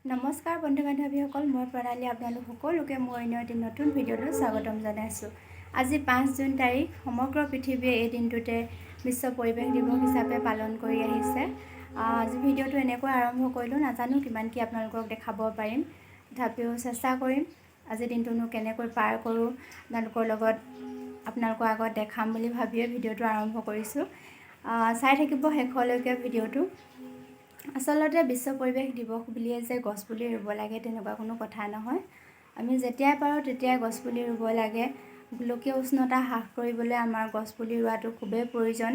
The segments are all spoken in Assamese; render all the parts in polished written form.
নমস্কাৰ বন্ধু বান্ধৱীসকল, মই প্ৰণালী আপোনালোক সকলোকে মোৰ অন্য এটি নতুন ভিডিঅ'লৈ স্বাগতম জনাইছোঁ। আজি 5 জুন তাৰিখ। সমগ্ৰ পৃথিৱীয়ে এই দিনটোতে বিশ্ব পৰিৱেশ দিৱস হিচাপে পালন কৰি আহিছে। আজি ভিডিঅ'টো এনেকৈ আৰম্ভ কৰিলোঁ। নাজানো কিমান কি আপোনালোকক দেখাব পাৰিম, তথাপিও চেষ্টা কৰিম। আজিৰ দিনটোনো কেনেকৈ পাৰ কৰোঁ আপোনালোকৰ লগত, আপোনালোকৰ আগত দেখাম বুলি ভাবিয়ে ভিডিঅ'টো আৰম্ভ কৰিছোঁ। চাই থাকিব শেষলৈকে ভিডিঅ'টো। আচলতে বিশ্ব পৰিৱেশ দিৱস বুলিয়ে যে গছপুলি ৰুব লাগে, তেনেকুৱা কোনো কথা নহয়। আমি যেতিয়াই পাৰোঁ তেতিয়াই গছপুলি ৰুব লাগে। গোলকীয় উষ্ণতা হ্ৰাস কৰিবলৈ আমাৰ গছপুলি ৰোৱাটো খুবেই প্ৰয়োজন।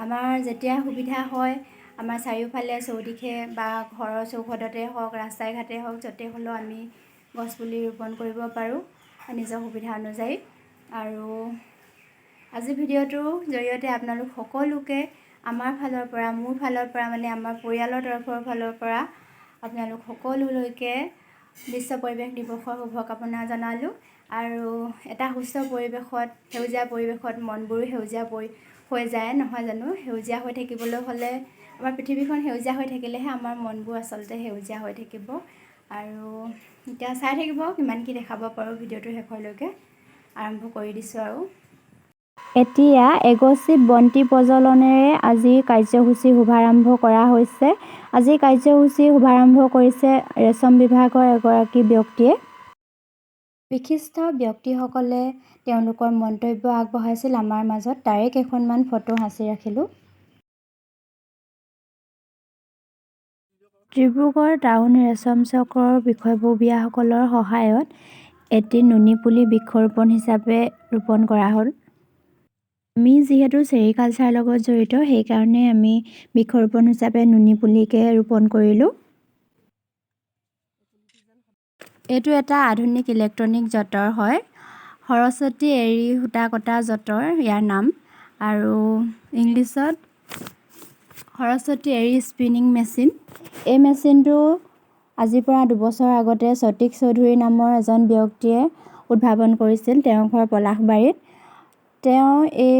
আমাৰ যেতিয়া সুবিধা হয়, আমাৰ চাৰিওফালে চৌদিশে বা ঘৰৰ চৌহদতে হওক, ৰাস্তাই ঘাটে হওক, য'তে হ'লেও আমি গছপুলি ৰোপণ কৰিব পাৰোঁ নিজৰ সুবিধা অনুযায়ী। আৰু আজি ভিডিঅ'টোৰ জৰিয়তে আপোনালোক সকলোকে আমাৰ ফালৰ পৰা, মোৰ ফালৰ পৰা, মানে আমাৰ পৰিয়ালৰ তৰফৰ ফালৰ পৰা আপোনালোক সকলোলৈকে বিশ্ব পৰিৱেশ দিৱসৰ শুভকামনা জনালোঁ। আৰু এটা সুস্থ পৰিৱেশত, সেউজীয়া পৰিৱেশত মনবোৰো সেউজীয়া হৈ যায়, নহয় জানো? সেউজীয়া হৈ থাকিবলৈ হ'লে, আমাৰ পৃথিৱীখন সেউজীয়া হৈ থাকিলেহে আমাৰ মনবোৰ আচলতে সেউজীয়া হৈ থাকিব। আৰু এতিয়া চাই থাকিব কিমান কি দেখাব পাৰোঁ ভিডিঅ'টোৰ শেষলৈকে। আৰম্ভ কৰি দিছোঁ। আৰু এতিয়া এগছি বন্তি প্ৰজ্বলনেৰে আজি কাৰ্যসূচী শুভাৰম্ভ কৰা হৈছে। আজি কাৰ্যসূচী শুভাৰম্ভ কৰিছে ৰেচম বিভাগৰ এগৰাকী ব্যক্তিয়ে। বিশিষ্ট ব্যক্তিসকলে তেওঁলোকৰ মন্তব্য আগবঢ়াইছিল আমাৰ মাজত। তাৰে কেইখনমান ফটো সাঁচি ৰাখিলোঁ। ডিব্ৰুগড় টাউন ৰেচম চক্ৰৰ বিষয়ববীয়াসকলৰ সহায়ত এটি নুনি পুলি বৃক্ষৰোপণ হিচাপে ৰোপণ কৰা হ'ল। আমি যিহেতু চেৰিকালচাৰৰ লগত জড়িত, সেইকাৰণে আমি বৃক্ষৰোপণ হিচাপে নুনি পুলিকে ৰোপণ কৰিলোঁ। এইটো এটা আধুনিক ইলেক্ট্ৰনিক যঁতৰ হয়। সৰস্বতী এৰী সূতা কটা যঁতৰ ইয়াৰ নাম আৰু ইংলিছত সৰস্বতী এৰী স্পিনিং মেচিন। এই মেচিনটো আজিৰ পৰা 2 বছৰ আগতে সতীশ চৌধুৰী নামৰ এজন ব্যক্তিয়ে উদ্ভাৱন কৰিছিল। তেওঁৰ ঘৰ পলাশবাৰীত। তেওঁ এই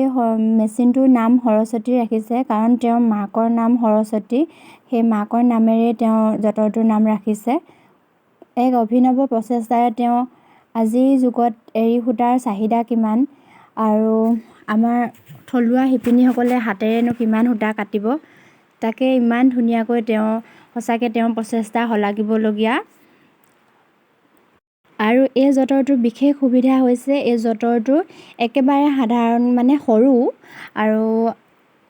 মেচিনটোৰ নাম সৰস্বতী ৰাখিছে, কাৰণ তেওঁৰ মাকৰ নাম সৰস্বতী। সেই মাকৰ নামেৰে তেওঁ যঁতৰটোৰ নাম ৰাখিছে। এক অভিনৱ প্ৰচেষ্টাৰে তেওঁ আজিৰ যুগত এৰী সূতাৰ চাহিদা কিমান আৰু আমাৰ থলুৱা শিপিনীসকলে হাতেৰেনো কিমান সূতা কাটিব, তাকে ইমান ধুনীয়াকৈ তেওঁ, সঁচাকৈ তেওঁৰ প্ৰচেষ্টা শলাগিবলগীয়া। আৰু এই যঁতৰটোৰ বিশেষ সুবিধা হৈছে, এই যঁতৰটো একেবাৰে সাধাৰণ, মানে সৰু আৰু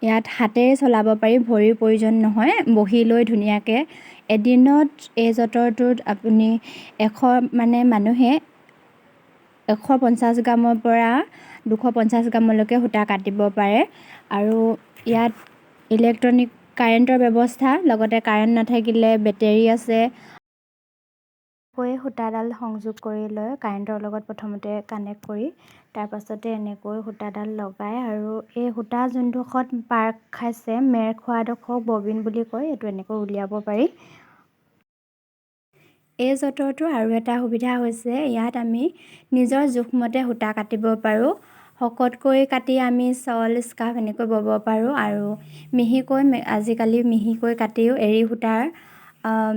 ইয়াত হাতেৰে চলাব পাৰি, ভৰিৰ প্ৰয়োজন নহয়। বহি লৈ ধুনীয়াকৈ এদিনত এই যঁতৰটোত আপুনি মানে মানুহে 150 গ্ৰামৰ পৰা 250 গ্ৰামলৈকে সূতা কাটিব পাৰে। আৰু ইয়াত ইলেক্ট্ৰনিক কাৰেণ্টৰ ব্যৱস্থা, লগতে কাৰেণ্ট নাথাকিলে বেটেৰী আছে। সূতাডাল সংযোগ কৰি লৈ কাৰেণ্টৰ লগত প্ৰথমতে কানেক্ট কৰি, তাৰপাছতে এনেকৈ সূতাডাল লগাই আৰু এই সূতা যোনডোখৰত পাক খাইছে, মেৰ খোৱাডোখৰক ববিন বুলি কয়। এইটো এনেকৈ উলিয়াব পাৰি। এই যঁতৰটোৰ আৰু এটা সুবিধা হৈছে, ইয়াত আমি নিজৰ জোখমতে সূতা কাটিব পাৰোঁ। শকতকৈ কাটি আমি শ্বল, স্কাৰ্ফ এনেকৈ ব'ব পাৰোঁ আৰু মিহিকৈ, আজিকালি মিহিকৈ কাটিও এৰী সূতাৰ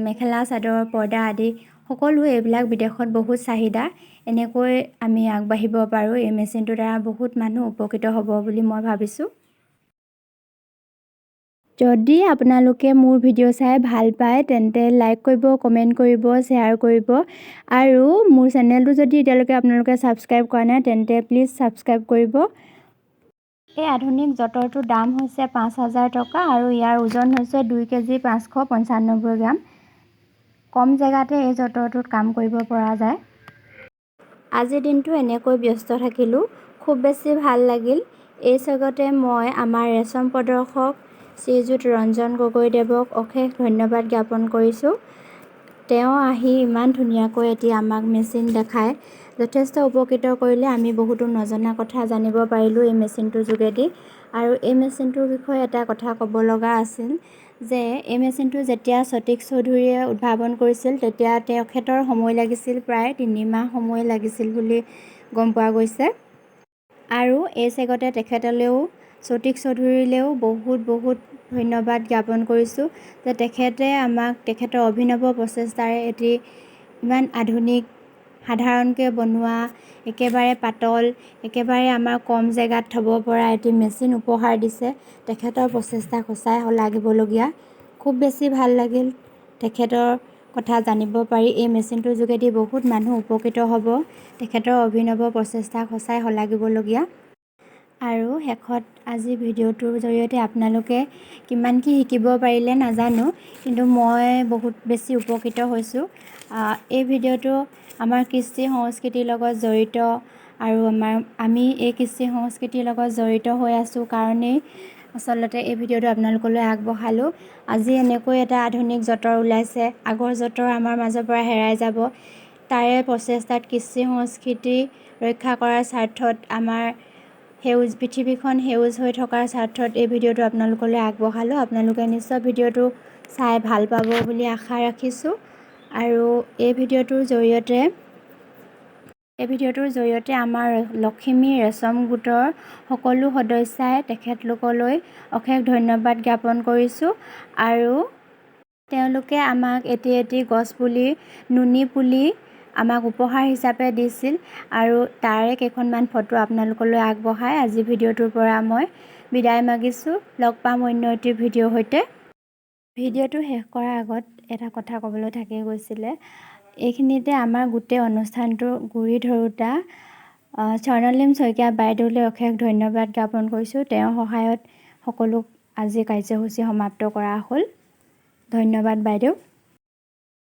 মেখেলা চাদৰ, পৰ্দা আদি সকলো, এইবিলাক বিদেশত বহুত চাহিদা। এনেকৈ আমি আগবাঢ়িব পাৰোঁ। এই মেচিনটোৰ দ্বাৰা বহুত মানুহ উপকৃত হ'ব বুলি মই ভাবিছোঁ। যদি আপোনালোকে মোৰ ভিডিঅ' চাই ভাল পায়, তেন্তে লাইক কৰিব, কমেণ্ট কৰিব, শ্বেয়াৰ কৰিব আৰু মোৰ চেনেলটো যদি এতিয়ালৈকে আপোনালোকে ছাবস্ক্ৰাইব কৰা নাই, তেন্তে প্লিজ ছাবস্ক্ৰাইব কৰিব। এই আধুনিক যঁতৰটোৰ দাম হৈছে 5000 টকা আৰু ইয়াৰ ওজন হৈছে 2 কেজি 595 গ্ৰাম। কম জেগাতে এই যঁতৰটোত কাম কৰিব পৰা যায়। আজিৰ দিনটো এনেকৈ ব্যস্ত থাকিলোঁ। খুব বেছি ভাল লাগিল। এই চেগতে মই আমাৰ ৰেচম প্ৰদৰ্শক শ্ৰীযুত ৰঞ্জন গগৈদেৱক অশেষ ধন্যবাদ জ্ঞাপন কৰিছোঁ। তেওঁ আহি ইমান ধুনীয়াকৈ এটি আমাক মেচিন দেখাই যথেষ্ট উপকৃত কৰিলে। আমি বহুতো নজনা কথা জানিব পাৰিলোঁ এই মেচিনটোৰ যোগেদি। আৰু এই মেচিনটোৰ বিষয়ে এটা কথা ক'ব লগা আছিল যে এই মেচিনটো যেতিয়া সতীশ চৌধুৰীয়ে উদ্ভাৱন কৰিছিল, তেতিয়া তেখেতৰ সময় লাগিছিল, প্ৰায় 3 মাহ সময় লাগিছিল বুলি গম পোৱা গৈছে। আৰু এই চেগতে তেখেতলৈও, সতীশ চৌধুৰীলৈও বহুত বহুত ধন্যবাদ জ্ঞাপন কৰিছোঁ যে তেখেতে আমাক তেখেতৰ অভিনৱ প্ৰচেষ্টাৰে এটি ইমান আধুনিক, সাধাৰণকৈ বনোৱা, একেবাৰে পাতল, একেবাৰে আমাৰ কম জেগাত থ'ব পৰা এটি মেচিন উপহাৰ দিছে। তেখেতৰ প্ৰচেষ্টা সঁচাই শলাগিবলগীয়া। খুব বেছি ভাল লাগিল তেখেতৰ কথা জানিব পাৰি। এই মেচিনটোৰ যোগেদি বহুত মানুহ উপকৃত হ'ব। তেখেতৰ অভিনৱ প্ৰচেষ্টা সঁচাই শলাগিবলগীয়া। আৰু শেষত আজি ভিডিঅ'টোৰ জৰিয়তে আপোনালোকে কিমান কি শিকিব পাৰিলে নাজানো, কিন্তু মই বহুত বেছি উপকৃত হৈছোঁ। এই ভিডিঅ'টো আমাৰ কৃষ্টি সংস্কৃতিৰ লগত জড়িত আৰু আমি এই কৃষ্টি সংস্কৃতিৰ লগত জড়িত হৈ আছোঁ কাৰণেই আচলতে এই ভিডিঅ'টো আপোনালোকলৈ আগবঢ়ালোঁ। আজি এনেকৈ এটা আধুনিক যঁতৰ ওলাইছে, আগৰ যঁতৰ আমাৰ মাজৰ পৰা হেৰাই যাব। তাৰে প্ৰচেষ্টাত কৃষ্টি সংস্কৃতি ৰক্ষা কৰাৰ স্বাৰ্থত, আমাৰ সেউজ পৃথিৱীখন সেউজ হৈ থকাৰ স্বাৰ্থত এই ভিডিঅ'টো আপোনালোকলৈ আগবঢ়ালোঁ। আপোনালোকে নিশ্চয় ভিডিঅ'টো চাই ভাল পাব বুলি আশা ৰাখিছোঁ। আৰু এই ভিডিঅ'টোৰ জৰিয়তে আমাৰ লখিমী ৰেচম গোটৰ সকলো সদস্যাই তেখেতলোকলৈ অশেষ ধন্যবাদ জ্ঞাপন কৰিছোঁ। আৰু তেওঁলোকে আমাক এটি এটি গছপুলি, নুনি পুলি আমাক উপহাৰ হিচাপে দিছিল আৰু তাৰে কেইখনমান ফটো আপোনালোকলৈ আগবঢ়াই আজি ভিডিঅ'টোৰ পৰা মই বিদায় মাগিছোঁ। লগ পাম অন্য এটি ভিডিঅ'ৰ সৈতে। ভিডিঅ'টো শেষ কৰাৰ আগত এটা কথা ক'বলৈ থাকি গৈছিলে। এইখিনিতে আমাৰ গোটেই অনুষ্ঠানটোৰ গুৰি ধৰোঁতা স্বৰ্ণলিম শইকীয়া বাইদেউলৈ অশেষ ধন্যবাদ জ্ঞাপন কৰিছোঁ। তেওঁৰ সহায়ত সকলো আজি কাৰ্যসূচী সমাপ্ত কৰা হ'ল। ধন্যবাদ বাইদেউ।